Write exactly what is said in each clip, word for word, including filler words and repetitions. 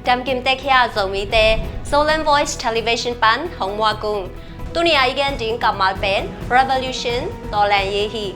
Kamkim tek hia Zomite, Zoland Voice Television pan hong muak ung. Tuni a i gen ding kammal pen Revolution, tawlen yi hi.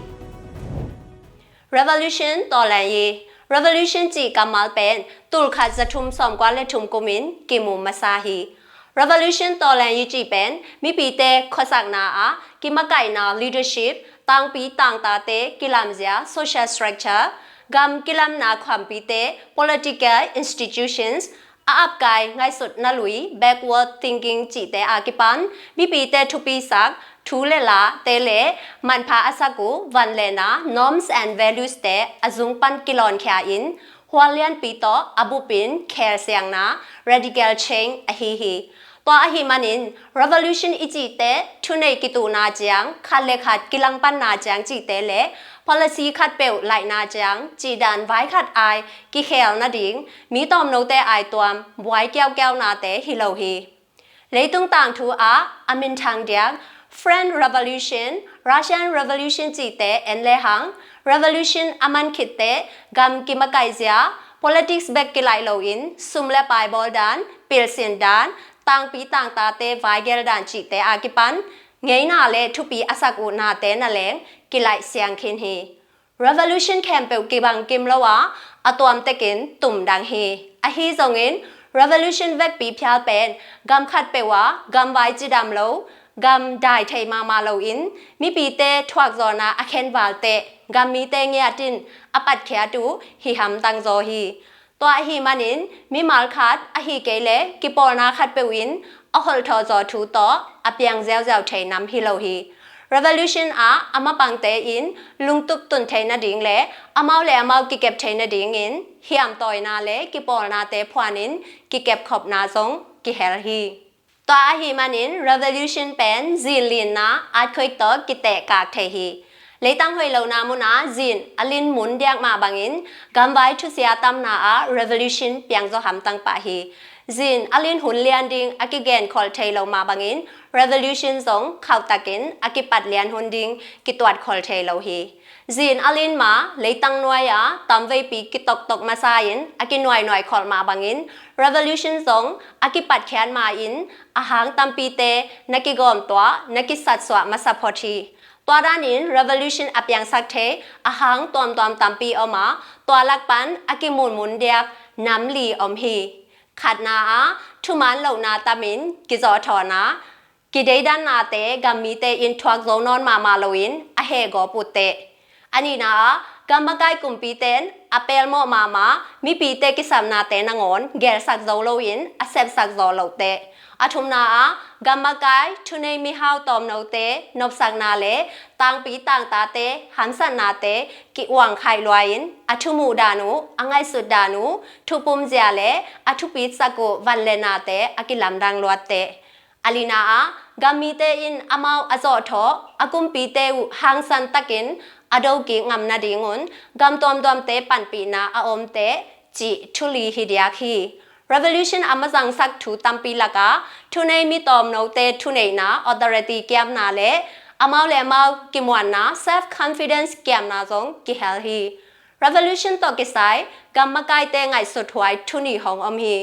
Revolution, tawlen yi. Revolution cih kammal pen tulkhat zathum sawmkua le thum kumin kimu masa hi. Revolution, tawlen yi cih pen mipite khuasakna ah kimakaihna leadership, tangpi tangtate kilamzia social structure, gam kilamna khuampite political institutions, a apkai ngaihsutna lui backward thinking cihte a kipan mipite thupisak thu le late le manpha a sak uh vanlehna norms and values te a zung pan kilawnkhia in hual lianpi tawh a bupin khelsiangna radical change ahi hi. Tua ahi manin revolution i cihte thunei kituhna ciang, khat le khat kilangpanna ciang cihte le policy khatpeuh laihna ciang cihdan vai khat ai kikhel nading mi tawmnote aituam buai kiaukiaunate hi lo hi. Leitung tangthu ah a minthang diak French Revolution, Russian Revolution cihte en lehang revolution a man khitte gam kimakaihzia, politics bek kilaih loin sum le pai bawl dan, pilsin dan, tangpi tangtate vaigel dan cihte a kipan ngeina le thupi a sak uh nate naleng kilaih siang khin hi. Revolution khempeuh kibang kim lo a, a tuamtekin tumdang hi. Ahi zongin revolution vekpi phial pen gam khatpeuh a gamvai cidam lo, gam dai thei mahmah loin mipite thuakzawhna a khenvalte gammite ngiatin a patkhiat uh hi hamtang zaw hi. Tua ahi manin mimal khat ahi kei le kipawlna khatpeuh in a holhthawh zaw thu tawh a piang ziauziau thei nam hi lo hi. Revolution ah a mapangte in lungtup tun thei nading le amau le amau kikep thei nadingin hiamtawina le kipawlnate phuanin kikepkhopna zong kihel hi. Tua ahi manin revolution pen zin linna earthquake tawh kitehkak thei hi. Leitang hoih lohna munah zin a lin mun diak mah bangin gamvai thusia tamna ah revolution piangzaw hamtang pah hi. Zin a lin hun lian ding a kigenkholh thei lo mah bangin revolution zong khauhtakin a kipat lian hun ding kituatkholh thei lo hi. Zin a lin ma leitang nuai-a tamveipi kitoktok masa-in a kinuainuai kholh mah bangin revolution zong a kipatkhiat ma-in a hang tampite na kigawmtuah na kisatsuah masa phot hi. Tua danin revolution a piangsak thei a hang tuamtuam tampi om a, tua lak pan a kimunmun diak nam li om hi. Khatna ah thuman lohna tamin kizawhthawhna, kideidannate gammite in thuak zo nawn mahmah loin a hehgawp uhteh. A nihna ah gammakai kumpite in a pelmawh mahmah mipite kisamnate nangawn gelsak zo loin a sepsak zawh lohteh. A thumna ah gammakai thunei mihau tawmnote nopsakna le tangpi tangtate hamsatnate ki-uangkhaih lua-in a thumuh dan uh, a ngaihsut dan uh, thupumzia le a thupitsak uh vanlenate a kilamdang luatteh. A lina ah gammite in amau a zawhthawh a kumpite uh hangsantakin a dokik ngam nadingun gam tuamtuamte panpihna a omteh cih thu li hi diak hi. Revolution a mazangsak thu tampi lakah thunei mi tawmnote thuneihna authority kiamna le amau le amau kimuanna self confidence kiamna zong kihel hi. Revolution tawh kisai gam makaite ngaihsut huai thu nih hong om hi.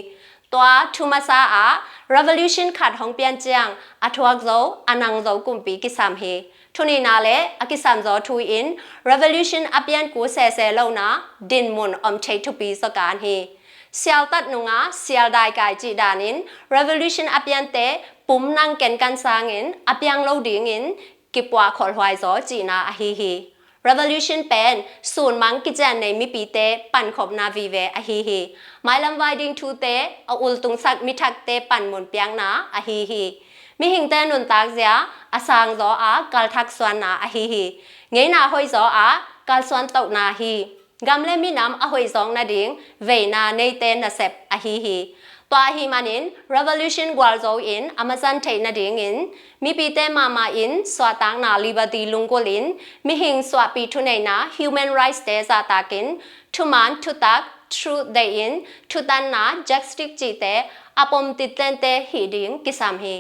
Tua thu masa ah revolution khat hong pian ciang a thuak zo a nang zo kumpi kisam hi. Thu nihna le a kisamzaw thu in revolution a pian kul sese lohna dinmun om thei thupi zaw kan hi. Sialtat nunga sial daikai cih danin revolution a piante pum nang kenkan sangin a piang lo dingin kipuah kholhhuai zaw cihna ahi hi. Revolution pen sunmang kician nei mipite pankhopna vive ahi hi. Mailam vai ding thute a ultungsak mithakte panmun piakna ahi hi. Mihingte nuntakzia a sangzaw a kalthak suanna ahi hi. Ngeina hoihzaw a kalsuan tohna hi. Gam le minam a hoihzawk nading veina neite nasep ahi hi. Tua ahi manin revolution gualzo in a mazan theih nadingin mipite mahmah in suahtakna liberty lunggulhin mihing suahpih thuneihna human rights te zahtakin thuman thutak truth deihin thutanna justice cihte a pomtitlente hih ding kisam hi.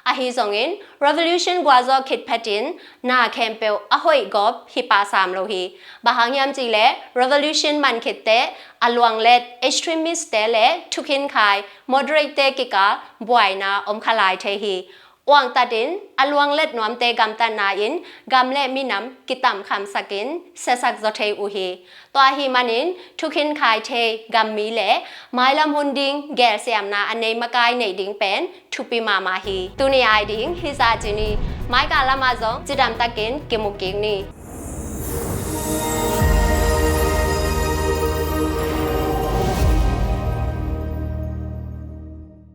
Ahi zongin revolution gualzawh khit phetin na khempeuh a hoih gawp hi pah sam lo hi. Bang hang hiam cihleh revolution man khitteh a luanglet extremist te le thukhinkhai moderate te kikal buaina om kha lai thei hi. Uangtatin a luanglet nuamte gamtatna in gam le minam kitamkhamsakin siasak zaw thei uh hi. Tua ahih manin thukhinkhai thei gammi le mailam hun ding gelsiamna a nei makai neih ding pen thupi mahmah hi. Tuni ai ding hizah ci ni. Maika lamah zong cidamtakin kimu kik ni.